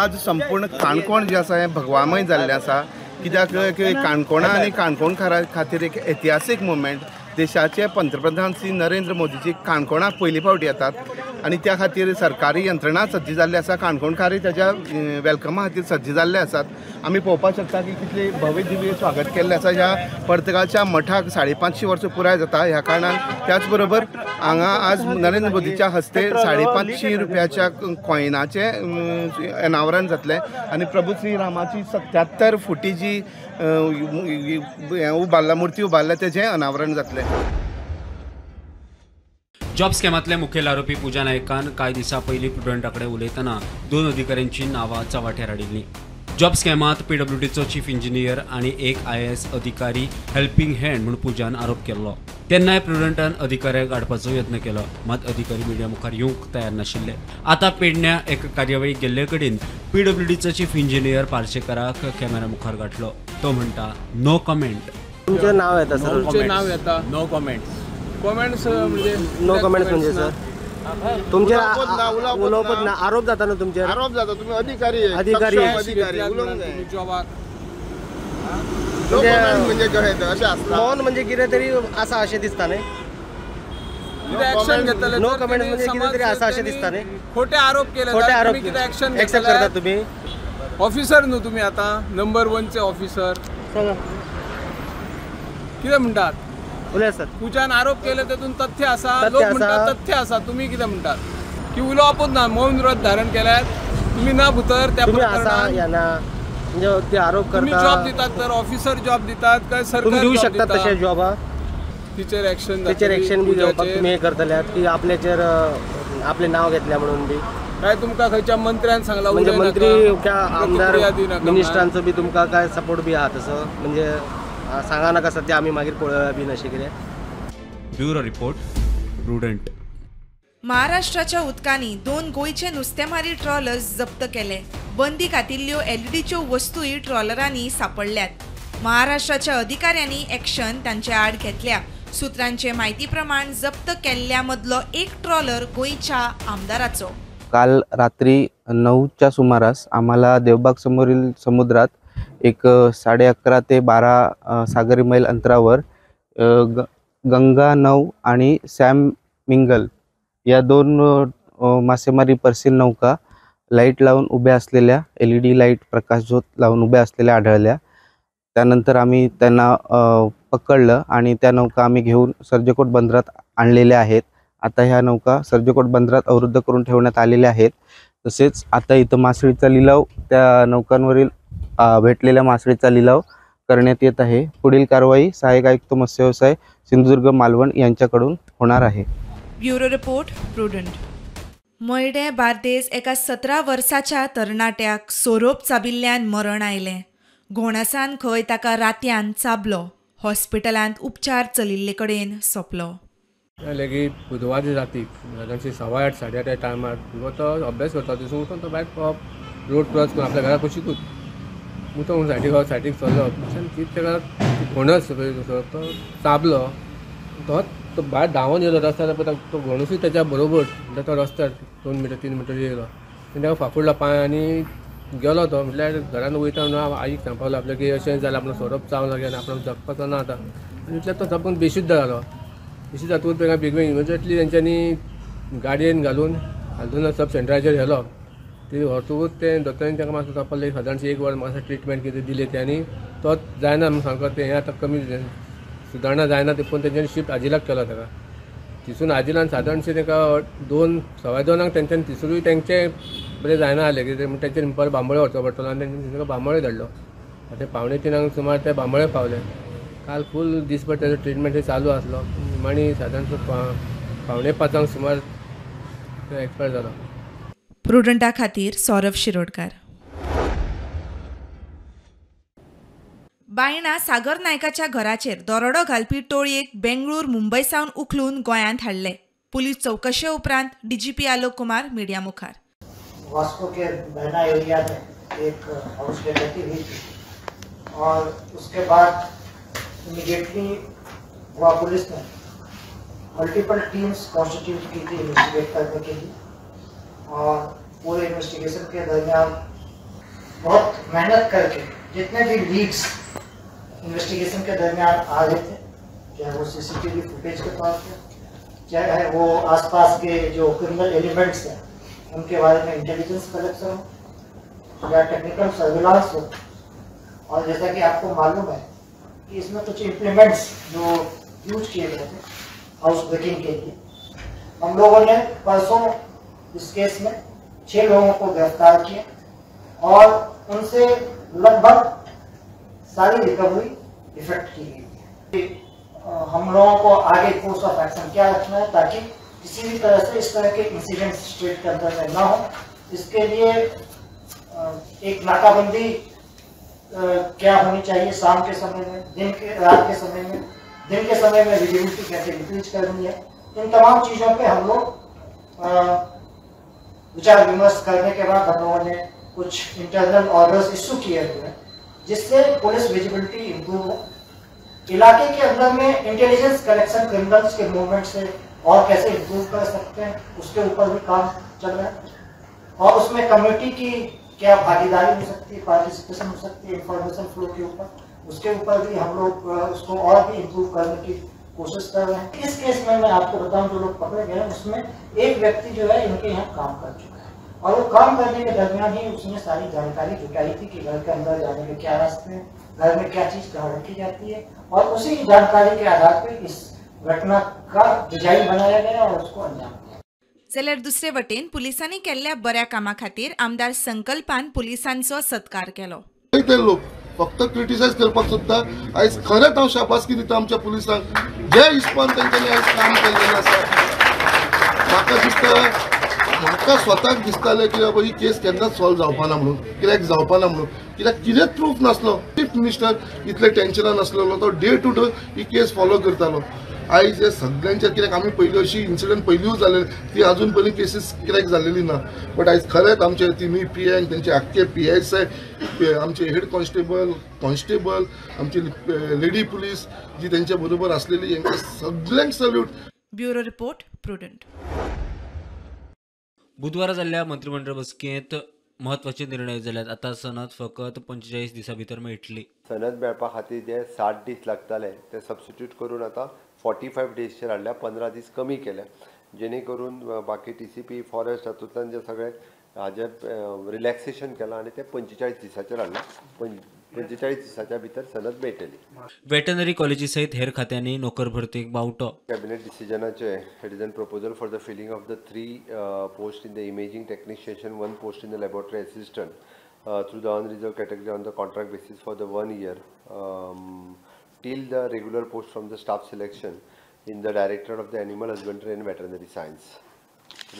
आज संपूर्ण काणकोण जें आसा हें भगवामय जाल्लें आसा, कित्याक काणकोणा आनी काणकोणकारां खातीर एक ऐतिहासीक मुवमेंट। देशाचे पंतप्रधान श्री नरेंद्र मोदीजी काणकोणाक पयली फावटी येतात आनी त्या खातीर सरकारी यंत्रणा सज्ज जाल्ली आसा, काणकोणकारय ताज्या वेलकमा खातीर सज्ज जाल्ले आसात। आमी पळोवपाक शकता की कितले भव्य दिव्य स्वागत केल्लें आसा। ह्या पर्तगाळच्या मठाक 550 वर्सां पुराय जाता ह्या कारणान, त्याच बरोबर हांगा आज नरेंद्र मोदीच्या हस्ते 550 रुपयाच्या कॉयनाचें अनावरण जातलें आनी प्रभू श्री रामाची 77 फुटी जी उबारला मूर्ती उबारल्या तेजें अनावरण जातलें। जॉब स्कॅमांतले मुखेल आरोपी पूजा नायकान कांय दिसां पयलीं प्रुडंटा कडेन उलयतना 2 अधिकाऱ्यांची नांवां चव्हाट्यार हाडिल्लीं। जॉब स्कॅमांत पीडब्ल्यूडीचो चीफ इंजिनियर आनी एक आयएएस अधिकारी हेल्पिंग हँड म्हूण पूजान आरोप केल्लो। तेन्नाय प्रुडंटान अधिकाऱ्यांक हाडपाचो यत्न केलो, मात अधिकारी मिडिया मुखार येवंक तयार नाशिल्ले। आतां पेडण्या एक कार्यावळीक गेल्ले कडेन पीडब्ल्यूडीचो चीफ इंजिनियर पार्सेकराक कॅमेरा मुखार गाठलो। तो म्हणटा नो कमेंट। तुमचें नांव येता सर? तुमचें नांव येता? No comments. कमेंट्स म्हणजे नो कमेंट्स म्हणजे सर तुमचेर उलोवपच ना, आरोप जाता ना तुमचेर? आरोप जाता, तुम्ही अधिकारी अधिकारी अधिकारी उलोवंक जाय जॉबाक। नो कमेंट म्हणजे कशें अशें आसता? मौन म्हणजे कितें तरी आसा अशें दिसता न्ही? ऍक्शन घेतले नो कमेंट म्हणजे कितें तरी आसा अशें दिसता न्ही? खोटे आरोप केले, खोटे आरोप कितें ऍक्शन एक्सेप्ट करता तुम्ही? ऑफिसर न्हू तुम्ही, आतां नंबर 1 चे ऑफिसर कितें म्हणटात? सर पूजान आरोप केले तेतून तथ्य आसा, लोक म्हणटात तथ्य आसा, तुम्ही कितें म्हणटात की उलोवपूच ना, मौन व्रत धारण केल्यार तुम्ही ना भितर त्या प्रकरणात म्हणजे आरोप तुम्ही जॉब दितात तर ऑफिसर जॉब दितात काय सरकार दिवू शकतात तशे जॉब? तिचेर एक्शन, तिचेर एक्शन बी घेवपाक तुमी हें करतल्यात की आपल्याचेर आपलें नांव घेतल्या म्हणून बी काय तुमकां खंयच्या मंत्र्यान सांगला? म्हणजे मंत्री आमदार मिनिस्टरांचो बी तुमकां काय सपोर्ट बी आहा तसो? म्हणजे सांगा नाका सध्या आमी मागीर पळोवया बी अशें कितें। Bureau report, Prudent. महाराष्ट्राच्या उदकांनी 2 गोंयचे नुस्तेमारी ट्रॉलर्स जप्त केले। बंदी घातिल्ल्यो एलईडीच्यो वस्तूय ट्रॉलरांनी सापडल्यात। महाराष्ट्राच्या अधिकाऱ्यांनी एक्शन तांचे आड घेतल्या। सूत्रांचे म्हायती प्रमाण जप्त केल्ल्या मदलो एक ट्रॉलर गोंयच्या आमदाराचो। काल रात्री 9च्या सुमारास आम्हाला देवबाग समोरील समुद्रात एक 11:30 ते 12 सागरी मैल अंतरावर गंगा 9 आणि सॅम मिंगल या 2 मासेमारी पर्सिन नौका लाईट लावून उभ्या असलेल्या, LED light प्रकाशझोत लावून उभ्या असलेल्या आढळल्या। त्यानंतर आम्ही त्यांना पकडलं आणि त्या नौका आम्ही घेऊन सर्जेकोट बंदरात आणलेल्या आहेत। आता ह्या नौका सर्जेकोट बंदरात अवरुद्ध करून ठेवण्यात आलेल्या आहेत। तसेच आता इथं मासळीचा लिलाव, त्या नौकांवरील भेटलेल्या मासळीचा लिलाव करण्यात येत आहे। पुढील कारवाई सहाय्यक आयुक्त मत्स्य व्यवसाय सिंधुदुर्ग मालवण यांच्याकडून होणार आहे। Bureau report, Prudent. मयडे बार्देस एका 17 वर्साच्या तरणाट्याक सोरोप चाबिल्ल्यान मरण आयलें। घोणसान खंय ताका रातयान चाबलो। हॉस्पिटलांत उपचार चलिल्ले कडेन सोंपलो। लेगीत बुधवार राती सादारणशी 8:15 8:15 टायमार तो अभ्यास करता थंयसून वचून तो बायक रोड क्रॉस करून आपल्या घरा कुशीकूच मुतो म्हणून सायडीक सायडीक चल्लो, तीच ताका घोणस तो चाबलो। तो भायर धांवून येयलो रस्त्यार, तो घोणसूय ताच्या बरोबर तो रस्त्यार 2 मिटर 3 मिटर येयलो आनी ताका फाफुडलो पांय आनी गेलो तो। म्हटल्यार घरान वयता म्हणून आईक सांगपाक लागलो आपल्या की अशें जालें, आपलो सोरोप चावलो आनी आपणाक जगपाचो ना आतां। आनी इतल्यान तो सामको बेशुद्ध जालो। बेशुद्ध जातकूच ताका बेगीन इमिजिएटली तेंच्यांनी गाडयेन घालून हालदोना सब सेंटराचेर व्हेलो। ती व्हरतकूच ते दोतोरान ताका मातसो तपासलें, सादारणशी 1 वर मातसो ट्रिटमेंट कितें दिली ते आनी तो जायना म्हणून सामको तें हें आतां कमी सुदारणा जायना ते पळोवन तेंच्यांनी शिफ्ट आजिलाक केलो ताका। तिसून आजिलान सादारणशें ताका 2 2:15 तेंच्यांनी तिसरूय तेंचें बरें जायना जालें कितें म्हण तेंच्यांनी परत बांबोळे व्हरचो पडटलो आनी तेंच्यांनी ताका बांबोळे धाडलो। आतां 2:45 सुमार ते बांबोळे पावले। काल फूल दीसभर ताजो ट्रिटमेंट चालू आसलो आनी सादारणसो 4:45 सुमार एक्सपायर जालो। प्रुडंटा खातीर सौरभ शिरोडकर। बायणा सागर नायकाच्या घराचेर दरोडो घालपी टोळयेक बेंगळूर मुंबय सावन उखलून गोंयांत हाडले। पुलीस चौकशे उपरांत डीजीपी आलोक कुमार मिडिया मुखार। वास्को के बहना एरिया में एक हाउस डकैती हुई थी और उसके बाद इमीडिएटली गोवा पुलिस ने मल्टीपल टीम्स कॉन्स्टिट्यूट की थी इन्वेस्टिगेट करने के लिए और पूरे इन्वेस्टिगेशन के दरमियान बहुत मेहनत करके जितने भी लीड्स इन्वेस्टिगेशन के दरमियान आ रहे थे, चाहे वो सीसीटीवी फुटेज के तौर पर, चाहे वो आसपास के जो क्रिमिनल एलिमेंट्स हैं उनके बारे में इंटेलिजेंस कलेक्शन हो या टेक्निकल सर्विलांस हो, और जैसा कि आपको मालूम है कि इसमें कुछ इम्प्लीमेंट्स जो यूज किए गए थे हाउस ब्रेकिंग के लिए, हम लोगों ने परसों इस केस में 6 लोगों को गिरफ्तार किया और उनसे लगभग सारी रिकवरी इफेक्ट की गई है। हम लोगों को आगे कोर्स ऑफ एक्शन क्या रखना है ताकि किसी भी तरह से इस तरह के इंसिडेंट स्टेट के अंदर में ना हो, इसके लिए एक नाकाबंदी क्या होनी चाहिए शाम के समय में, दिन के, रात के समय में, दिन के समय में विजिबिलिटी कैसे इंक्रीज करनी है, इन तमाम चीज़ों पे हम लोग विचार विमर्श करने के बाद हम लोगों ने कुछ इंटरनल ऑर्डर्स इशू किए हुए हैं जिससे पुलिस विजिबिलिटी इम्प्रूव हो, इलाके के अंदर में इंटेलिजेंस कलेक्शन क्रिमिनल्स के मूवमेंट से और कैसे इम्प्रूव कर सकते हैं उसके ऊपर भी काम चल रहा है, और उसमें कम्युनिटी की क्या भागीदारी हो सकती है, पार्टिसिपेशन हो सकती है इंफॉर्मेशन फ्लो के ऊपर, उसके ऊपर भी हम लोग उसको और भी इम्प्रूव करने की कोशिश कर रहे हैं। इस केस में मैं आपको बताऊं जो लोग पकड़े गए उसमें एक व्यक्ति जो है इनके यहाँ काम कर चुका है और वो काम करने के दरमियान ही उसने सारी जानकारी जुटाई थी कि घर के अंदर जाने के क्या रास्ते हैं, घर में क्या चीज़ कहाँ रखी जाती है, और उसी जानकारी के आधार पर इस घटना का डिजाइन बनाया गया और उसको अंजाम दिया। जाल्यार दुसरे वटेन पुलिसांनी केल्ल्या बऱ्या कामा खातीर आमदार संकल्पान पुलिसांचो सत्कार केलो। ते लोक फक्त क्रिटिसायज करपाक सोदता। आयज खरेंच हांव शाबासकी दिता आमच्या पुलिसांक, जे हिसपान तेंच्यांनी आयज काम केल्लें आसा। म्हाका दिसता, म्हाका स्वताक दिसतालें की बाबा ही केस केन्नाच सॉल्व जावपाना म्हणून, कित्याक जावपाना म्हणून, कित्याक कितेंच प्रूफ नासलो। चीफ मिनिस्टर इतले टेन्शनान आसलेलो, तो day to day he case follow करतालो। आयज हे सगळ्यांच्या, कित्याक आमी पयलीं अशी इन्सिडंट पयलींच जाले, ती अजून पयलीं केसीस कित्याक जालेली ना, बट आयज खरेंच आमचे तिनूय पी एन, तेंचे आख्खे पी एस I, आमचे हेड कॉन्स्टेबल, कॉन्स्टेबल, आमची लेडी पुलीस जी तेंच्या बरोबर आसलेली, हेंकां सगळ्यांक सल्यूट। Bureau report, Prudent. बुधवारा जाल्ल्या मंत्रिमंडळ बसकेंत म्हत्वाचे निर्णय जाल्यात। आतां सनद फकत 45 दिसां भितर मेळटली। सनद मेळपा खातीर जे 60 दीस लागताले ते सबस्टिट्यूट करून आतां 45 डेजचेर हाडल्या, 15 दीस कमी केले, जेणे करून बाकी TCP forest हातूंतल्यान जे सगळे हाजे रिलॅक्सेशन केलां आनी ते 45 दिसाचेर हाडला, 45 दिसाच्या भितर सनद मेळटली। वेटनरी कॉलेजी सयत हेर खात्यांनी नोकर भरतीक बावटो। कॅबिनेट डिसिजनाचे it is an proposal for the filling of the 3 post in the imaging technician, 1 post in the laboratory assistant through the unreserved category on the contract basis for the 1 year till the regular post from the staff selection in the Directorate of the Animal Husbandry and Veterinary Science.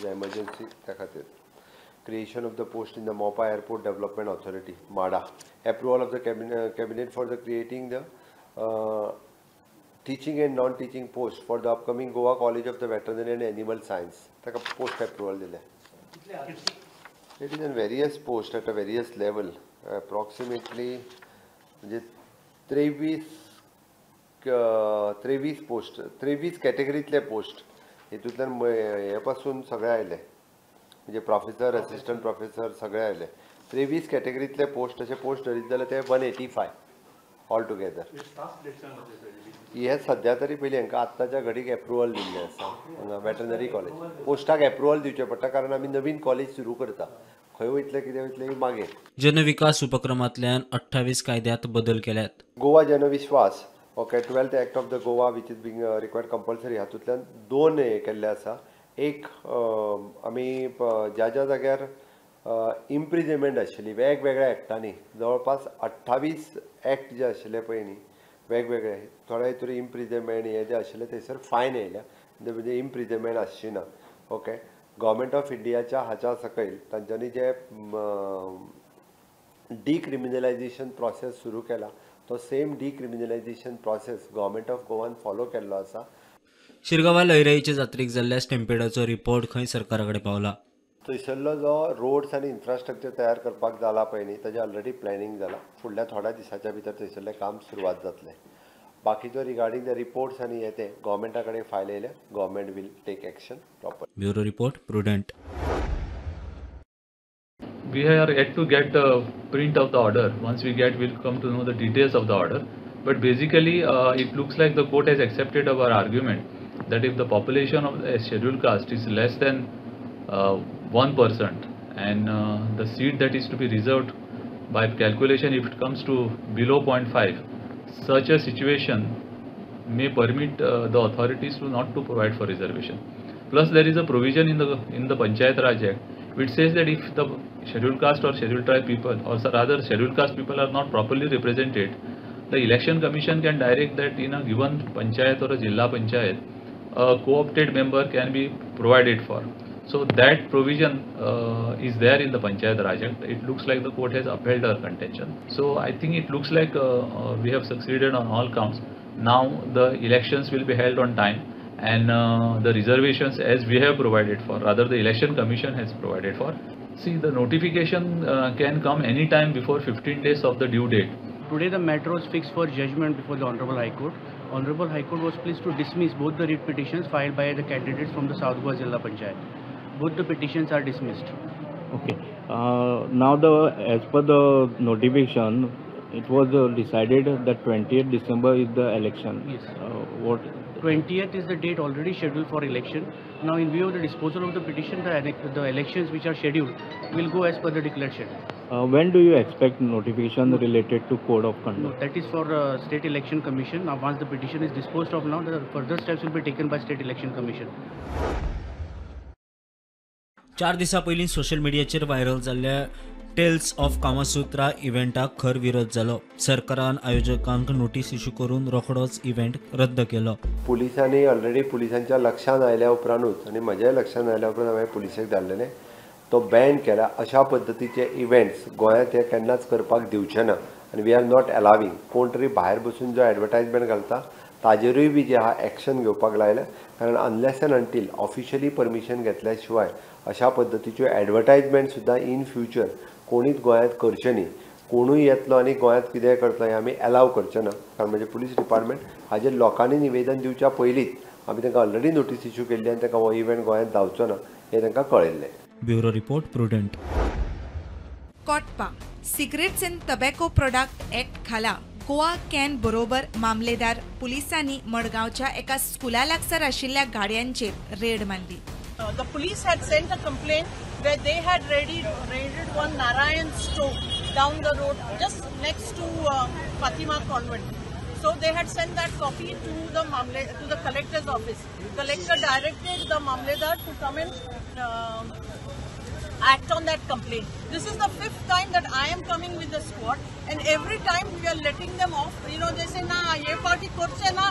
The emergency त्या खातीर creation of the post in the Mopa Airport Development Authority, MADA. Approval of the cabinet for the creating the teaching and non-teaching post for the upcoming Goa College of the Veterinary and Animal Science. ताका post approval दिले. It is in various posts at a various level. Approximately म्हणजे 23 post, 23 कॅटेगरीतले post हेतूंतल्यान हे पासून सगळे आयले, म्हणजे professor, assistant professor सगळे आयले। 23 कॅटेगरीतले पोस्ट, अशे पोस्ट धरीत जाल्यार ते 185 ऑल टुगेदर। हे सद्या तरी पयलीं हांकां आत्ताच्या घडीक एप्रुवल दिल्लें आसा हांगा वेटरनरी कॉलेज पोस्टाक एप्रुवल दिवचें पडटा, कारण आमी नवीन कॉलेज सुरू करता, खंय वयतले कितें वयतलें मागीर। जनविकास उपक्रमांतल्यान 28 कायद्यांत बदल केल्यात। Goa Janvishwas, okay, 12th act of the Goa which is being required compulsory, हातूंतल्यान 2 हे केल्ले आसा। एक आमी ज्या ज्या जाग्यार इम्प्रिजमेंट आशिल्ली वेगवेगळ्या एक्टांनी, जवळपास 28 एक्ट जे आशिल्ले पळय न्ही वेगवेगळे, थोड्या हितूर इम्प्रिजमेंट हे जे आशिल्ले थंयसर फायन येयल्या, म्हणजे इम्प्रिजमेंट आसची ना। ओके, गव्हर्मेंट ऑफ इंडियाच्या हाच्या सकयल तांच्यांनी जे डिक्रिमिनलायजेशन प्रोसेस सुरू केला तो same decriminalisation process government of Goan follow केल्लो आसा। शिरगांवा लयराईचे जात्रेक जाल्ल्या स्टॅम्पेडाचो रिपोर्ट खंय सरकारा कडेन पावला। थंयसरलो जो रोड्स आनी इन्फ्रास्ट्रक्चर तयार करपाक जाला पळय न्ही ताजें ऑलरेडी प्लॅनिंग जाला, फुडल्या थोड्या दिसाच्या भितर थंयसरलें काम सुरवात जातलें। बाकीचो रिगार्डींग the reports आनी हे ते गव्हर्मेंटा कडेन फायल येयल्या, government will take action proper. Bureau report, Prudent. We are yet to get the print of the order. Once we get, we'll come to know the details of the order. But basically, it looks like the court has accepted our argument that if the population of the scheduled caste is less than 1% and the seat that is to be reserved by calculation, if it comes to below 0.5, such a situation may permit the authorities to not to provide for reservation. Plus, there is a provision in the Panchayat Raj Act which says that if the scheduled caste or scheduled tribe people, or rather scheduled caste people, are not properly represented, the Election Commission can direct that in a given panchayat or a jilla panchayat, a co-opted member can be provided for. So that provision is there in the Panchayat Raj Act. It looks like the court has upheld our contention. So I think it looks like we have succeeded on all counts. Now the elections will be held on time, and the reservations as we have provided for, rather the Election Commission has provided for. See, the notification can come any time before 15 days of the due date. Today the matter was fixed for judgment before the Honorable High Court. Honorable High Court was pleased to dismiss both the writ petitions filed by the candidates from the South Goa Jilla Panchayat. Both the petitions are dismissed. Okay. Now as per the notification, it was decided that 20th December is the election. Yes. What? 20th is the date already scheduled for election. Now, in view of the disposal of the petition, the elections which are scheduled will go as per the declared schedule. When do you expect notification related to code of conduct? No, that is for State Election Commission. Now, once the petition is disposed of, now the further steps will be taken by State Election Commission. 4 दिसां पयलीं social मिडियाचेर viral जाल्ल्या tales of Kamasutra इव्हेंटाक खर विरोध जालो. सरकारान आयोजकांक notice issue करून रोखडोच इव्हेंट रद्द केलो. पुलिसांनी ऑलरेडी पुलिसांच्या लक्षांत आयल्या उपरांतूच आनी म्हज्याय लक्षांत आयल्या उपरांत हांवें पुलिसेक धाडलेलें, तो बॅन केला. अशा पद्दतीचे इव्हेंट्स गोंयांत हे केन्नाच करपाक दिवचे ना आनी we are not अलाविंग. कोण तरी भायर बसून जो एडवर्टायजमेंट घालता ताजेरूय बी जे आहा एक्शन घेवपाक लायलें, कारण unless and until officially permission घेतल्या शिवाय अशा पद्दतीच्यो एडवर्टायजमेंट सुद्दां इन फ्युचर कोणीच गोंयांत करचें न्ही. कोणूय येतलो आनी गोंयांत कितेंय करतलो हें आमी एलाव करचें ना, कारण म्हणजे पुलीस डिपार्टमेंट हाजेर लोकांनी निवेदन दिवच्या पयलींच आमी तांकां ऑलरेडी नोटीस इश्यू केल्ली आनी तांकां हो इव्हेंट गोंयांत जावचो ना हें तांकां कळयल्लें. Bureau report, Prudent. COTPA cigarettes and tobacco product act खाला गोवा can बरोबर मामलेदार पुलिसांनी मडगांवच्या एका स्कुला लागसार आशिल्ल्या गाडयांचेर रेड मारली. The police had sent a complaint where they had raided one Narayan store down the road just next to Fatima Convent. So they had sent that copy to the collector's office. Collector directed the mamledar to come and act on that complaint. This is the 5th time that I am coming with the squad, and every time we are letting them off. You know, they say, na, ye party korche na,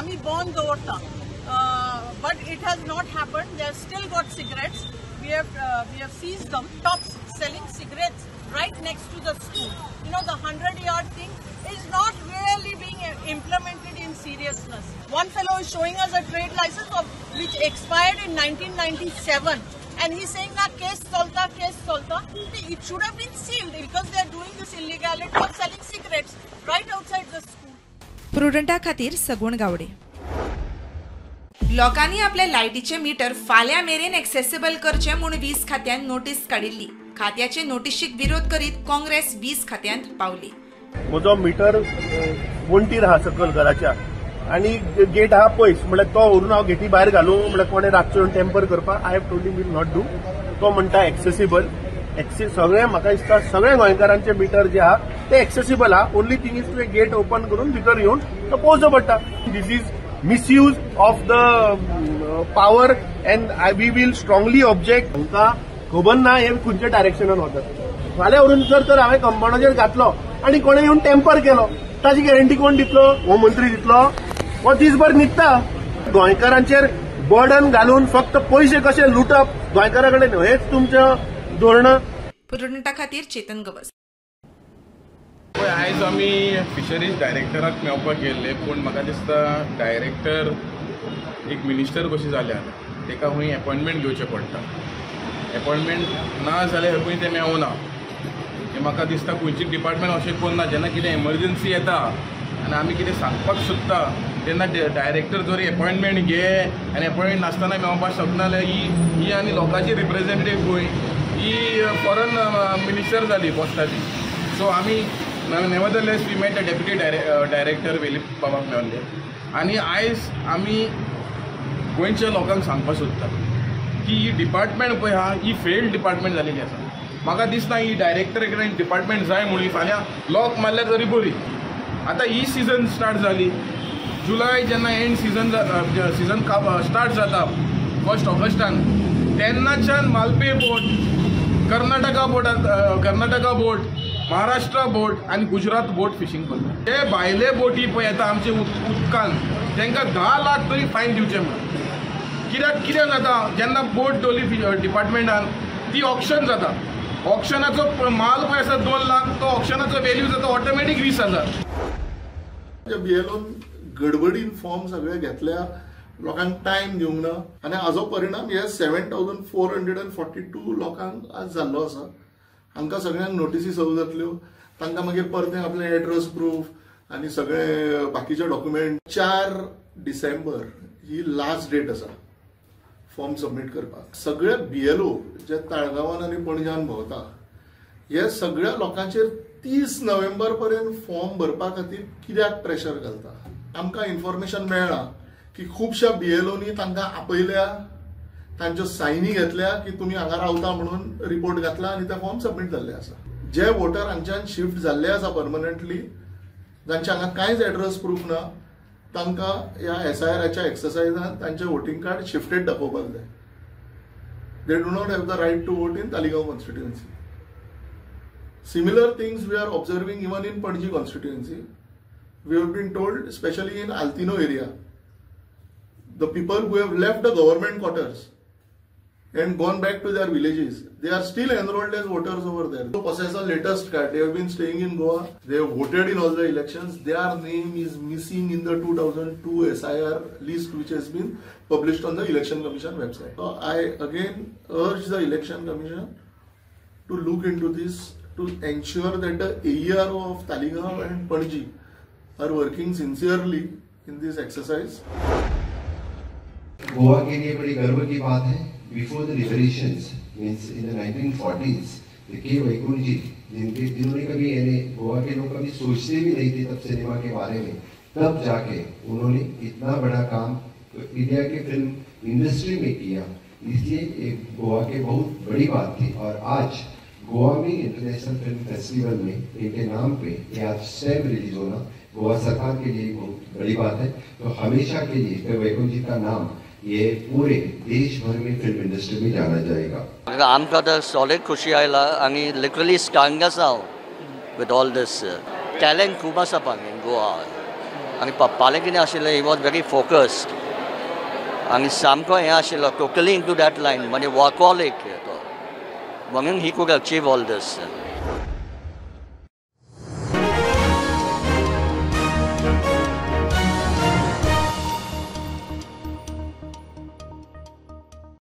ami bond davarta. But it has not happened. They have still got cigarettes. We have seized them. Shops selling cigarettes right next to the school. You know, the 100-yard thing is not really being implemented in seriousness. One fellow is showing us a trade license of which expired in 1997, and he's saying na case solta, case solta. It should have been sealed because they are doing this illegality of selling cigarettes right outside the school. प्रुडंटा खातीर सगुण गावडे. लोकांनी आपल्या लायटीचे metre फाल्यां मेरेन accessible करचे म्हूण वीज खात्यान नोटीस काडिल्ली. खात्याचे नोटिशीक विरोध करीत काँग्रेस वीज खात्यांत पावली. म्हजो मीटर वण्टीर आहा सकयल घराच्या आनी गेट आहा पयस, म्हणल्यार तो व्हरून हांव गेटी भायर घालूं म्हणल्यार कोणें रातचो येवन टेम्पर करपाक I have told him will not do. तो म्हणटा एक्सेसिबल सगळें म्हाका दिसता सगळ्या गोंयकारांचे मीटर जे आहा ते एक्सेसिबल आहा. ओनली थिंग is तुवें गेट ओपन करून भितर येवन तो पोवचो पडटा. This is misuse of the power and we will strongly object. तांकां खबर ना हे खंयच्या डायरेक्शनान वतात. फाल्यां व्हरून जर तर हांवें कंपाउंडाचेर घातलो आनी कोणें येवन टेम्पर केलो ताची गॅरंटी कोण दितलो? हो मंत्री दितलो? हो दीसभर न्हिदता. गोंयकारांचेर बर्डन घालून फक्त पयशे कशे लुटप गोंयकारा कडेन हेच तुमचें धोरण. प्रुडंटा खातीर चेतन गवस. आयज आमी फिशरीज डायरेक्टराक मेळपाक गेल्ले, पूण म्हाका दिसता डायरेक्टर एक मिनिस्टर कशी जाल्या, ताका खंय एपॉयंटमेंट घेवचें पडटा. एपॉयंटमेंट ना जाल्यार खंय तें मेळना. हें म्हाका दिसता खंयची डिपार्टमेंट अशें करना. जेन्ना कितें एमर्जन्सी येता आनी आमी कितें सांगपाक सोदता तेन्ना डायरेक्टर जर एपॉयंटमेंट घे आनी एपॉयंटमेंट नासतना मेळपाक शकना जाल्यार ही आनी लोकांची रिप्रेझेंटेटीव खंय, ही फॉरन मिनिस्टर जाली पोस्टाची. सो आमी nevertheless we met the deputy director Velip बाबाक मेळ्ळे आनी आयज आमी गोंयच्या लोकांक सांगपाक सोदता की ही डिपार्टमेंट पळय आहा ही फेल्ड डिपार्टमेंट जालेली आसा. म्हाका दिसना ही डायरेक्टर कडेन डिपार्टमेंट जाय म्हणून फाल्यां लॉक मारल्यार तरी बरी. आतां ही सिजन स्टार्ट जाली जुलय जेन्ना एंड सिजन सिजन स्टार्ट जाता 1 ऑगस्टान तेन्नाच्यान Malpe boat, Karnataka boat, Karnataka boat, Maharashtra boat आनी गुजरात बोट फिशींग करता. ते भायले बोटी पळय येता आमचे उदकान तांकां 10 लाख तरी फायन दिवचें म्हणून. कित्याक कितें जाता जेन्ना बोट दवरली डिपार्टमेंटान ती ऑक्शन जाता, ऑक्शनाचो माल पळय आसा 2 लाख, तो ऑक्शनाचो वेल्यू जाता ऑटोमॅटीक 20,000. बीएलओन गडबडीन फॉर्म सगळे घेतल्या, लोकांक टायम दिवंक ना आनी हाजो परिणाम हे 7,442 लोकांक आज जाल्लो आसा. हांकां सगळ्यांक नोटीसी सर्व जातल्यो, तांकां मागीर परतें आपलें एड्रेस प्रूफ आनी सगळे बाकीचे डॉक्युमेंट. 4 डिसेंबर ही लास्ट डेट आसा फॉर्म सबमीट करपाक. सगळे बीएलओ जे ताळगांवान आनी पणज्यान भोंवता हे सगळ्या लोकांचेर 30 नोव्हेंबर पर्यंत फॉर्म भरपा खातीर कित्याक प्रेशर घालता? आमकां इन्फॉर्मेशन मेळ्ळां की खुबश्या बीएलओनी तांकां आपयल्या, तांच्यो सायनी घेतल्या की तुमी हांगा रावता म्हणून रिपोर्ट घातला आनी ते फॉर्म सबमीट जाल्ले आसा. जे वोटर हांगच्यान शिफ्ट जाल्ले आसा परमनंटली, जांचे हांगा कांयच एड्रेस प्रूफ ना, तांकां ह्या एसआयआराच्या एक्सरसायजान तांचे वोटींग कार्ड शिफ्टेड दाखोवपाक जाय. They do not have the right to vote in Taleigao constituency. Similar things we are observing even in Panaji constituency. We have been told, specially in Altino area, the people who have left the government quarters and gone back to their villages, they are still enrolled as voters over there. They possess a latest card. They have been staying in Goa. They have voted in all the elections. Their name is missing in the 2002 SIR list which has been published on the Election Commission website. So I again urge the Election Commission to look into this to ensure that the AERO of Taleigao and Panaji are working sincerely in this exercise. Goa के लिए बड़ी गर्व की बात है. Before the liberations means in the 1940s के वैकुंठ जी, जिन्होंने कभी यानी गोवा के लोग कभी सोचते भी नहीं थे तब सिनेमा के बारे में, तब जाके उन्होंने इतना बड़ा काम इंडिया के फिल्म इंडस्ट्री में किया, इसलिए एक गोवा के बहुत बड़ी बात थी. और आज गोवा में इंटरनेशनल फिल्म फेस्टिवल में इनके नाम पे ये आज स्टैम्प रिलीज होना गोवा सरकार के लिए बहुत बड़ी बात है. तो हमेशा के लिए वैकुंठ जी का नाम ये पूरे देश भर में फिल्म इंडस्ट्री में जाना जाएगा. आमकां तर सॉलिड खुशी आयला आनी लिटरली स्ट्रांग आसा हांव विथ ऑल these talent खूब आसा इन गोवा. आनी पप्पालें कितें आशिल्लें, he was very focused आनी सामको हें आशिल्लो totally in to that line, म्हणजे वर्कॉलिक तो, म्हणून he could achieve all this.